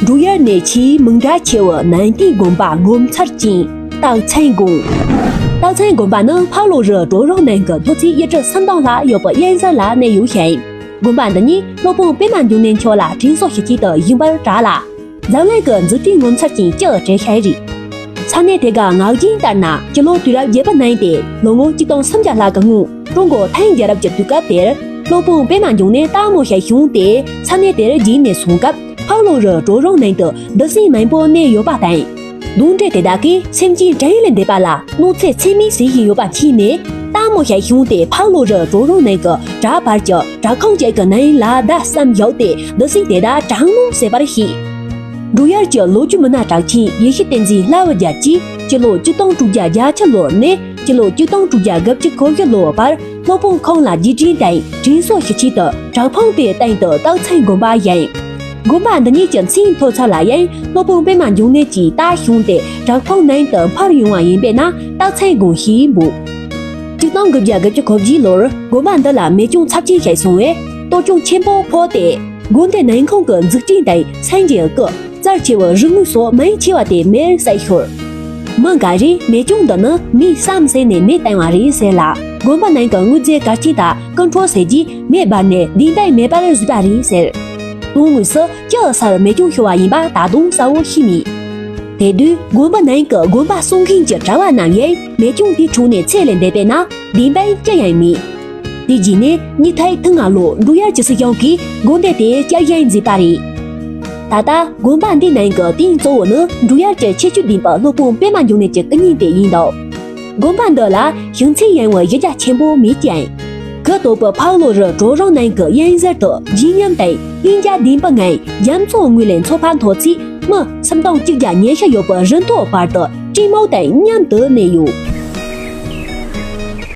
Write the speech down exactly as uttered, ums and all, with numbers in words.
འབྲུག་ཡུལ་ནས་ཆེས་མིང་གྲགས་ཆེ་བའི་ནན་ཏན་དགོན་པ་ངོ་མཚར་ཅན་སྟག་ཚང་དགོན། སྟག་ཚང་དགོན་པ་ནི་ཕག་ལོ་རི་གྲོ་རོང་ནང་གི་མཐོ་ཚད་ཡུལ་གྲུ་སུམ་སྟོང་ལྷག་ཡོད་པའི་གཡས་གཟར་ལ་གནས་ཡོད་ཤིང་། དགོན་པ་འདི་ཉིད་སློབ་དཔོན་པད་མ་འབྱུང་གནས་མཆོག་ལ་དྲིན་གཟོ་ཞུ་ཆེད་དུ་བཞེངས་པར་གྲགས་ལ། འཛམ་གླིང་གི་མཛུབ་སྟོན་ངོ་མཚར་ཅན་བཅུ་གྲས་ཤིག་རེད། ས་གནས་དེ་ག་ངག་རྒྱུན་ལྟར་ན་སྤྱི་ལོ་དུས་རབས་བརྒྱད་པའི་ནང་སྟེ་ལོ་ངོ་ཆིག་སྟོང་སུམ་བརྒྱ་ལྷག་གི་སྔོན་ཀྲུང་གོ་ཐའེ་རྒྱལ་རབས་ཀྱི་དུས་སྐབས་དེར་སློབ་དཔོན་པད་མ་འབྱུང་གནས་སྟག་མོ་ཞལ་བྱུང་སྟེ་ས་གནས་དེར་བརྒྱུད་ནས་སོང་སྐབས་ཕག་ལོ་རི་གྲོ་རོང་ནང་དུ་འདུ་སྲིན་མང་པོ་གནས་ཡོད་པ་དང་། གདོན་འདྲེ་དེ་དག་གིས་སེམས་ཅན་བྲན་ལས་འདས་པ་ལ་གནོད་འཚེ་ཚད་མེད་བྱེད་བཞིན་ཡོད་པ་མཁྱེན་ནས་སྟག་མོ་ཞལ་བྱུང་སྟེ་ཕག་ལོ་རི་གྲོ་རོང་ནང་གི་བྲག་བར་གྱི་བྲག་ཁུང་ཅིག་གི་ནང་ལ་མདའ་བསམ་བཞག་སྟེ་འདུ་སྲིན་དེ་དག་དྲག་གནོན་བྱེད་པར་བྱས། འབྲུག་ཡུལ་གྱི་ལོ་རྒྱུས་མི་སྣ་གྲགས་ཆེན་ཡེ་ཤེས་བསྟན་འཛིན་ལྷ་བུ་རྒྱལ་གྱིས་སྤྱི་ལོ་ཆིག་སྟོང་དྲུག་བརྒྱ་བརྒྱད་ཅུ་ལོར་ནས་སྤྱི་ལོ་ཆིག་སྟོང་དྲུག་བརྒྱ་དགུ་བཅུ་གོ་བཞི་ལོའི་བར་སློབ་དཔོན་ཁོང་ལ་རྗེས་དྲན་དང་དྲིན་གཟོ་ཞུ་ཆེད་དུ་བྲག་ཕུག་དེའི་སྟེང་དུ་སྟག་ཚང་དགོན་པ་བཞེངས། དགོན་པ་འདི་ཉིད་ཀྱི་མཚན་ཐོགས་ཚད་ལ་ཡང་སློབ་དཔོན་པད་མ་འབྱུང་གནས་ཀྱི་རྟ་བྱུང་སྟེ་བྲག་ཕུག་ནང་དུ་འཕུར་ཡོང་བ་ཡིན་པས་ན་སྟག་ཚང་དགོན་ཞེས་འབོད། ཆིག་སྟོང་དགུ་བརྒྱ་དགུ་བཅུ་གོ་བཞི་ལོར་དགོན་པ་འདི་ལ་མེ་སྐྱོན་ཚབས་ཆེན་ཞིག་སོང་བས་གཏོར་སྐྱོན་ཆེན་པོ་ཕོག་སྟེ། དགོན་སྡེ་ནང་ཁོངས་ཀྱི་འཛུགས་སྐྲུན་དང་སངས་རྒྱས་སྐུ། རྩར་ཆེ་བའི་རིག་དངོས་སོགས་མང་ཆེ་བ་དེ་མེར་བསྲེགས་ཤོར། མི་འགའ་རེས་མེ་སྐྱོན་འདི་ནི་མིས་བསམ་བཟས་ནས་མེ་བཏང་བ་རེད་ཟེར་ལ། དགོན་པ་ནང་གི་དངོས་རྫས་གལ་ཆེན་དག་རྐུ་འཕྲོག་བྱས་རྗེས་མེ་འབར་ནས་བདེན་པ་མེད་པར་བཟོས་པ་རེད་ཟེར། དོན་དངོས་སུ་སྤྱི་སར་མེ་སྐྱོན་ཤོར་བ་ཡིན་པ་ད་དུང་གསལ་བོ་ཤེས་མེད། དེ་དུས་དགོན་པ་ནང་གི་དགོན་པ་སྲུང་མཁན་གྱི་གྲྭ་བ་རྣམས་ཡང་མེ་སྐྱོན་དེའི་འཕྲོ་ནས་ཚེ་ལས་འདས་པས་ན་བདེན་པ་ཅི་ཡང་མེད། དེ་རྗེས་ནས་ཉིས་སྟོང་དང་ལྔ་ལོར་འབྲུག་ཡུལ་གྱི་སྲིད་གཞུང་གིས་དགོན་སྡེ་དེ་བསྐྱར་བཞེངས་མཛད་པ་རེད། ད་ལྟ་དགོན་པ་འདི་ནང་གི་རྟེན་གཙོ་བོ་ནི་འབྲུག་ཡུལ་གྱི་ཁྱད་ཆོས་ལྡན་པ་སློབ་དཔོན་པད་མ་འབྱུང་གནས་ཀྱི་སྐུ་བརྙན་དེ་ཡིན་འདུག་དགོན་པ་འདི་ལ་ཞིང་ཆེན་ཡན་བའི་གཞི་རྒྱ་ཆེན་པོ་མེད་ཀྱང་། གུ་དོག་པའི་ཕག་ལོ་རི་གྲོ་རོང་ནང་གི་གཡས་གཟར་དུ་བརྗིད་ཉམས་དང་ལྷིང་འཇགས་ལྡན་པའི་ངང་རྒྱ་མཚོ་ངོས་ལ་མཚོ་ཕར་མཐོ་ཚད་མི་སུམ་སྟོང་གཅིག་བརྒྱ་ཉི་ཤུ་ཡོད་པའི་རི་མཐོ་བར་དུ་སྤྲིན་མོ་དང་མཉམ་དུ་གནས་ཡོད།